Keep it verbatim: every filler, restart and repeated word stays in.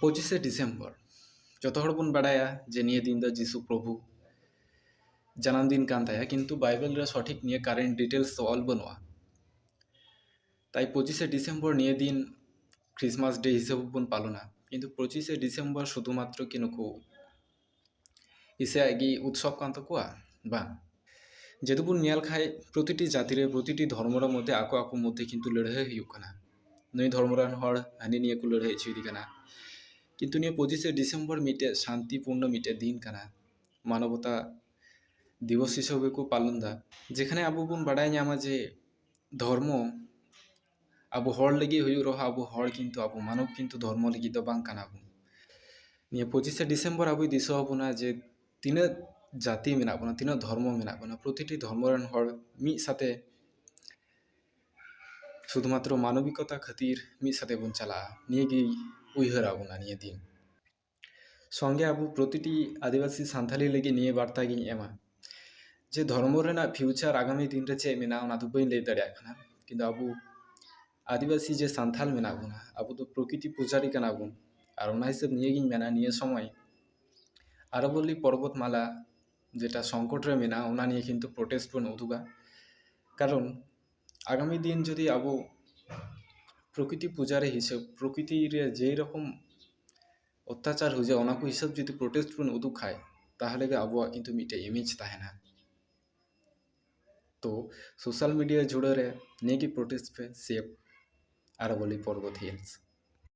ᱯᱚᱸᱪᱤᱥᱮ ᱰᱤᱥᱮᱢᱵᱚᱨ, ᱡᱚᱛᱚ ᱦᱚᱲ ᱵᱚᱱ ᱵᱟᱲᱟᱭᱟ ᱡᱮ ᱱᱤᱭᱟᱹ ᱫᱤᱱ ᱫᱚ ᱡᱤᱥᱩ ᱯᱨᱚᱵᱷᱩ ᱡᱟᱱᱟᱢ ᱫᱤᱱ ᱠᱟᱱ ᱛᱟᱭᱟ, ᱠᱤᱱᱛᱩ ᱵᱟᱭᱵᱮᱞ ᱨᱮ ᱥᱚᱴᱷᱤᱠ ᱱᱤᱭᱟᱹ ᱠᱟᱨᱮᱱᱴ ᱰᱤᱴᱮᱞᱥ ᱫᱚ ᱚᱞ ᱵᱟᱹᱱᱩᱜᱼᱟ᱾ ᱛᱟᱭ ᱯᱚᱸᱪᱤᱥᱮ ᱰᱤᱥᱮᱢᱵᱚᱨ ᱱᱤᱭᱟᱹ ᱫᱤᱱ ᱠᱷᱨᱤᱥᱢᱟᱥ ᱰᱮ ᱦᱤᱥᱟᱹᱵ ᱵᱚᱱ ᱯᱟᱞᱚᱱᱟ, ᱠᱤᱱᱛᱩ ᱯᱚᱸᱪᱤᱥᱮ ᱰᱤᱥᱮᱢᱵᱚᱨ ᱥᱩᱫᱷᱩᱢᱟᱛᱨᱚ ᱠᱤ ᱱᱩᱠᱩ ᱤᱥᱟᱹᱭᱟᱜ ᱜᱮ ᱩᱛᱥᱚᱵ ᱠᱟᱱ ᱛᱟᱠᱚᱣᱟ? ᱵᱟᱝ᱾ ᱡᱩᱫᱤ ᱵᱚᱱ ᱧᱮᱞ ᱠᱷᱟᱡ, ᱯᱨᱚᱛᱤᱴᱤ ᱡᱟᱹᱛᱤ ᱨᱮ, ᱯᱨᱚᱛᱤᱴᱤ ᱫᱷᱚᱨᱢᱚ ᱨᱮ ᱢᱚᱫᱽᱫᱷᱮ ᱟᱠᱚ ᱟᱠᱚ ᱢᱚᱫᱽᱫᱷᱮ ᱠᱤᱱᱛᱩ ᱞᱟᱹᱲᱦᱟᱹᱭ ᱦᱩᱭᱩᱜ ᱠᱟᱱᱟ᱾ ᱱᱩᱭ ᱫᱷᱚᱨᱢᱚ ᱨᱮᱱ ᱦᱚᱲ ᱦᱟᱹᱱᱤ ᱱᱤᱭᱟᱹ ᱠᱚ ᱞᱟᱹᱲᱦᱟᱹᱭ ᱦᱚᱪᱚᱭᱮᱫᱮ ᱠᱟᱱᱟ, ᱠᱤᱱᱛᱩ ᱱᱤᱭᱟᱹ ᱯᱚᱸᱪᱤᱥᱮ ᱰᱤᱥᱮᱢᱵᱚᱨ ᱢᱤᱫᱴᱮᱡ ᱥᱟᱱᱛᱤᱯᱩᱨᱱᱚ ᱢᱤᱫᱴᱮᱡ ᱫᱤᱱ ᱠᱟᱱᱟ, ᱢᱟᱱᱚᱵᱚᱛᱟ ᱫᱤᱵᱚᱥ ᱦᱤᱥᱟᱹᱵ ᱜᱮᱠᱚ ᱯᱟᱞᱚᱱ ᱮᱫᱟ, ᱡᱮᱠᱷᱟᱱᱮ ᱟᱵᱚ ᱵᱚᱱ ᱵᱟᱰᱟᱭ ᱧᱟᱢᱟ ᱡᱮ ᱫᱷᱚᱨᱢᱚ ᱟᱵᱚ ᱦᱚᱲ ᱞᱟᱹᱜᱤᱫ ᱦᱩᱭᱩᱜ ᱨᱮᱦᱚᱸ, ᱟᱵᱚ ᱦᱚᱲ ᱠᱤᱱᱛᱩ ᱟᱵᱚ ᱢᱟᱱᱚᱵ ᱠᱤᱱᱛᱩ ᱫᱷᱚᱨᱢᱚ ᱞᱟᱹᱜᱤᱫ ᱫᱚ ᱵᱟᱝ ᱠᱟᱱᱟ ᱵᱚᱱ᱾ ᱱᱤᱭᱟᱹ ᱯᱚᱸᱪᱤᱥᱮ ᱰᱤᱥᱮᱢᱵᱚᱨ ᱟᱵᱚᱭ ᱫᱤᱥᱟᱹ ᱟᱵᱚᱱᱟ ᱡᱮ ᱛᱤᱱᱟᱹᱜ ᱡᱟᱹᱛᱤ ᱢᱮᱱᱟᱜ ᱵᱚᱱᱟ, ᱛᱤᱱᱟᱹᱜ ᱫᱷᱚᱨᱢᱚ ᱢᱮᱱᱟᱜ ᱵᱚᱱᱟ, ᱯᱨᱚᱛᱤᱴᱤ ᱫᱷᱚᱨᱢᱚ ᱨᱮᱱ ᱦᱚᱲ ᱢᱤᱫ ᱥᱟᱛᱮ ᱥᱩᱫᱷᱩᱢᱟᱛᱨᱚ ᱢᱟᱱᱚᱵᱤᱠᱚᱛᱟ ᱠᱷᱟᱹᱛᱤᱨ ᱢᱤᱫ ᱥᱟᱛᱮ ᱵᱚᱱ ᱪᱟᱞᱟᱜᱼᱟ, ᱱᱤᱭᱟᱹ ᱜᱮ ᱩᱭᱦᱟᱹᱨ ᱟᱵᱚᱱᱟ ᱱᱤᱭᱟᱹ ᱫᱤᱱ᱾ ᱥᱚᱸᱜᱮ ᱟᱵᱚ ᱯᱨᱚᱛᱤᱴᱤ ᱟᱹᱫᱤᱵᱟᱹᱥᱤ ᱥᱟᱱᱛᱷᱟᱞᱤ ᱞᱟᱹᱜᱤᱫ ᱱᱤᱭᱟᱹ ᱵᱟᱨᱛᱟ ᱜᱤᱧ ᱮᱢᱟ ᱡᱮ ᱫᱷᱚᱨᱢᱚ ᱨᱮᱱᱟᱜ ᱯᱷᱤᱭᱩᱪᱟᱨ ᱟᱜᱟᱢᱤ ᱫᱤᱱ ᱨᱮ ᱪᱮᱫ ᱢᱮᱱᱟᱜᱼᱟ, ᱚᱱᱟ ᱫᱚ ᱵᱟᱹᱧ ᱞᱟᱹᱭ ᱫᱟᱲᱮᱭᱟᱜ ᱠᱟᱱᱟ, ᱠᱤᱱᱛᱩ ᱟᱵᱚ ᱟᱹᱫᱤᱵᱟᱹᱥᱤ ᱡᱮ ᱥᱟᱱᱛᱷᱟᱞ ᱢᱮᱱᱟᱜ ᱵᱚᱱᱟ, ᱟᱵᱚ ᱫᱚ ᱯᱨᱚᱠᱨᱤᱛᱤ ᱯᱩᱡᱟᱨᱤ ᱠᱟᱱᱟ ᱵᱚᱱ᱾ ᱟᱨ ᱚᱱᱟ ᱦᱤᱥᱟᱹᱵ ᱱᱤᱭᱟᱹ ᱜᱤᱧ ᱢᱮᱱᱟ, ᱱᱤᱭᱟᱹ ᱥᱚᱢᱚᱭ ᱟᱨᱟᱵᱚᱞᱤ ᱯᱚᱨᱵᱚᱛ ᱢᱟᱞᱟ ᱡᱮᱴᱟ ᱥᱚᱝᱠᱚᱴ ᱨᱮ ᱢᱮᱱᱟᱜᱼᱟ, ᱚᱱᱟ ᱱᱤᱭᱮ ᱠᱤᱱᱛᱩ ᱯᱨᱚᱴᱮᱥᱴ ᱵᱚᱱ ᱩᱫᱩᱜᱟ᱾ ᱠᱟᱨᱚᱱ ᱟᱜᱟᱢᱤ ᱫᱤᱱ ᱡᱩᱫᱤ ᱟᱵᱚ ᱯᱨᱚᱠᱨᱤᱛᱤ ᱯᱩᱡᱟᱨᱤ ᱦᱤᱥᱟᱹᱵ, ᱯᱨᱚᱠᱨᱤᱛᱤ ᱨᱮ ᱡᱮ ᱨᱚᱠᱚᱢ ᱚᱛᱛᱟᱪᱟᱨ ᱦᱩᱭᱩᱜᱼᱟ, ᱚᱱᱟ ᱠᱚ ᱦᱤᱥᱟᱹᱵ ᱡᱩᱫᱤ ᱯᱨᱚᱴᱮᱥᱴ ᱵᱚᱱ ᱩᱫᱩᱜ ᱠᱷᱟᱡ, ᱛᱟᱦᱚᱞᱮ ᱜᱮ ᱟᱵᱚᱣᱟᱜ ᱠᱤᱱᱛᱩ ᱢᱤᱫᱴᱮᱡ ᱤᱢᱮᱡᱽ ᱛᱟᱦᱮᱱᱟ᱾ ᱛᱚ ᱥᱳᱥᱟᱞ ᱢᱤᱰᱤᱭᱟ ᱡᱩᱲᱟᱹ ᱨᱮ ᱱᱤᱭᱟᱹ ᱜᱮ ᱯᱨᱚᱴᱮᱥᱴ ᱯᱮ, ᱥᱮᱵᱷ ᱟᱨᱟᱵᱚᱞᱤ ᱯᱚᱨᱵᱚᱛ ᱦᱤᱞᱥ᱾